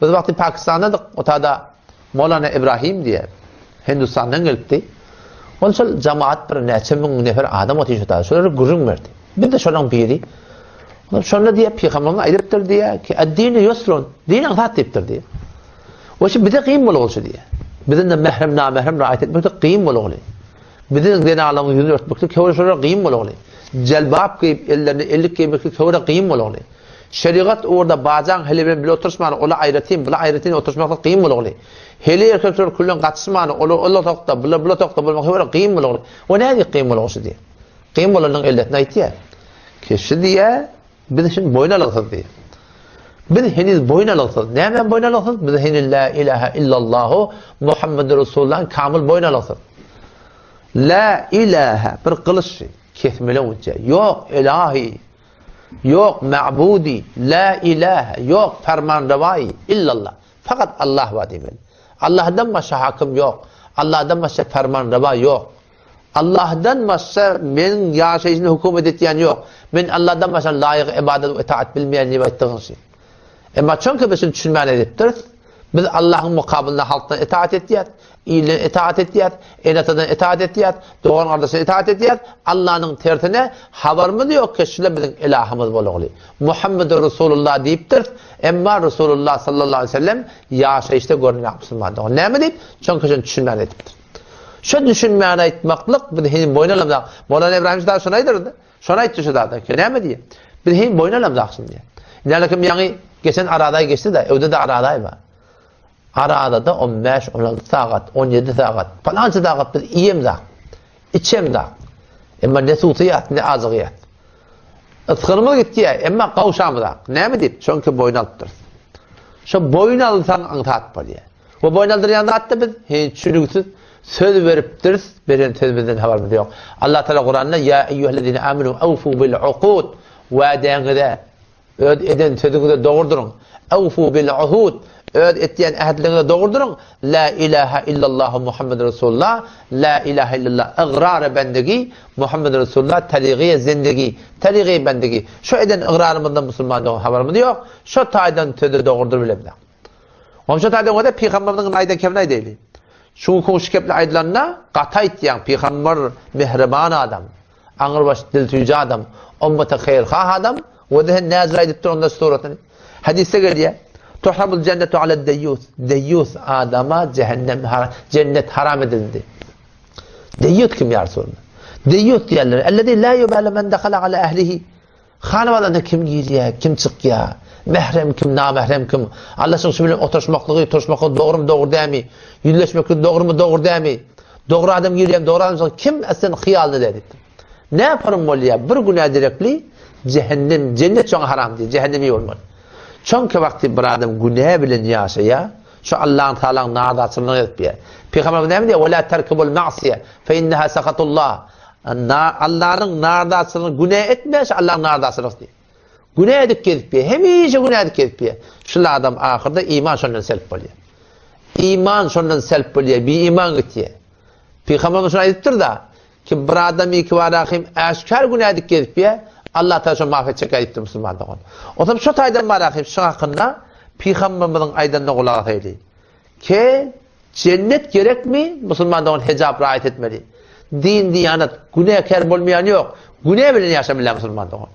Biz wagty Pakistandadyk, otada Molana Ibrahim diýe Hindistandan gelipdi. Ol şol jamaat bir näçe müň nefer adam otyr şo tada. Şolara gürrüň berdi. Biz-de şolaň biri. Ol şonda diýe pygamberimiz aýdypdyr diýe ki, "Ad-dinu ýusrun." Din aňsat diýipdir diýe. O şu bize kyn bolguly diýe. Biziň de mährem namährem raýat etmekde kyn bolguly. Biziň zenanlaryň ýüzüni örtmekde köwre şolara kyn bolguly. Jelbap geýip, ellerine ellik geýmekde köwre kyn bolguly. Şerigat ugurda bajaň hili bilen bile oturyşmany, ola aýratyn, bula aýratyn oturyşmaklyk kyn bolguly. Hili erkekler küllen gatyşmany, olar ol otagda, bular bul otagda bolmak höwre kyn bolguly. O nädip kyn bolguly şu diýe. Kyn bolanyň elletini aýtýar. Ki şu diýe, biz üçin boýun algysyz diýe. Biz heniz boýun algysyz. Nämä boýun algysyz? Biz heniz la ilaha illallahu Muhammedur Resulullah kamil boýun algysyz. La ilaha bir gylyç kesmeli unça. Ýok ilahi Ýok ma'budi, la ilahe, ýok fermanrewaýy, illallah. Fakat Allah bar diýmeli. Allahdan başga hakim ýok. Allahdan başga fermanrewa ýok. Allahdan başga meniň ýaşaýşymy hökümet etýän ýok. Men Allahdan başga laýyk ybadat we itaat bilmeýän diýip aýtdygyň üçin. Emma çünki biz şuny düşünmän edipdiris. Biz Allahyň mukabylynda halkdan itaat etýäs, ilden itaat etýäs, ene-atadan itaat etýäs, dogan-gardaşdan itaat etýäs, Allanyň tersine habarymyz ýok ki, şular biziň ilahymyz bolugly. Muhammedur Resulullah diýipdiris, emma Resulullah sallallahu aleýhi we sellem ýaşaýyşda görünýän musulman dogan. Näme diýip? Çünki şuny düşünmän edipdir. Şu düşünmän aýtmaklyk biz heniz boýun alamzok. Mowlana Ibrahim Şyh şuny aýdyrdy. Şony aýtdy şu zada. Näme diýýär? Biz hem boýun alamzak şuny diýýär. Nälekim ýaňy geçen Arazaý geçdi-de, öwde-de Arazaý bar. Arazada 15, 16 sagat, 17 sagat, palança sagat biz iýemzak, içemzak. Emma ne suwsaýas, ne ajygýas. Ysgynymyz gitýär, emma gawşamyzak. Näme diýip? Çünki boýun alypdyrys. Şo boýun alsaň aňsat bolýar. We boýun aldyrýan zatda biz hiç çünüksiz söz beripdiris, beren sözümizden habarymyz ýok. Allah Teala Kuranda ýa eýýuhellezine amenu awfu bil uqud wadaňyza öz eden sözüňize dogry duruň. Awfu bil uhud öz etýän ähtleriňize dogry duruň. La ilaha illallah Muhammed Resulullah la ilaha illallah ygrara bendigi Muhammed Resulullah tarygy zendigi tarygy bendigi. Şu eden ygrarymyzdan musulman dogan habarymyz ýok. Şu taýdan söze dogry durup bilemzok. Onça taýdan görä pygamberimiziň aýdan kebini aýdaýly. Şu günki şu kepli aýdylanda gaty aýtýaň, pygamber mähriban adam, aňrybaş dil süýji adam, ummata haýyrhah adam, we sen näzir aýdypdyr onda suratyny. Hadysda gelýär. Tuhramul jennetu ala deýýus. Deýýus adama cehennem haram, cennet haram edildi. Deýýus kim ýa Resulallah? Deýýus diýerler. Ellezî la yubâle men dakhala ala ehlihi. Hanabadanda kim girýär, kim çykýar, mährem kim, namährem kim, Allaşyň şu bilen oturyşmaklygy, turuşmaklygy dogrumy, dogry dälmi, ýüzleşmeklik dogrumy, dogry dälmi, dogry adam girýärmi, dogry adam çykýarmy, kim aslen hyýalyna däl diýipdir. Näparum bolýar, bir günä derekli jähennem, jennet şoňa haram diýýär, jähennemi bolmaly. Çünki wagty bir adam günä bilen ýaşaýar, şu Allahyň Tagalaň nazaçylygyny edip ýör. Pygamberimiz näme diýýär? Ve la terkibul ma'siye fe inneha sahatullah. Allanyň nardaçylygyny günä etme, şu Allaň nardaçylygy diýip. Günä edip gezip ýör. Hemişe günä edip gezip ýör. Şul adam ahyrda iman şondan selp bolýar. Iman şondan selp bolýar, bi iman gitýär. Pygamberimiz şunu aýdypdyr da, ki bir adam iki barahim äşgär günä edip gezip ýör, Allah Taala şony maf etjek aýdypdyr musulman dogan. Otam şu taýdan barahim şu hakynda Pygamberimiziň aýdanyna gulak asaýly. Ke Jennet gerekmi? Musulman dogan hijap raýat etmeli. Din diýanet günäkär bolmaýan ýok. Günä bilen ýaşa bilýän musulman dogan.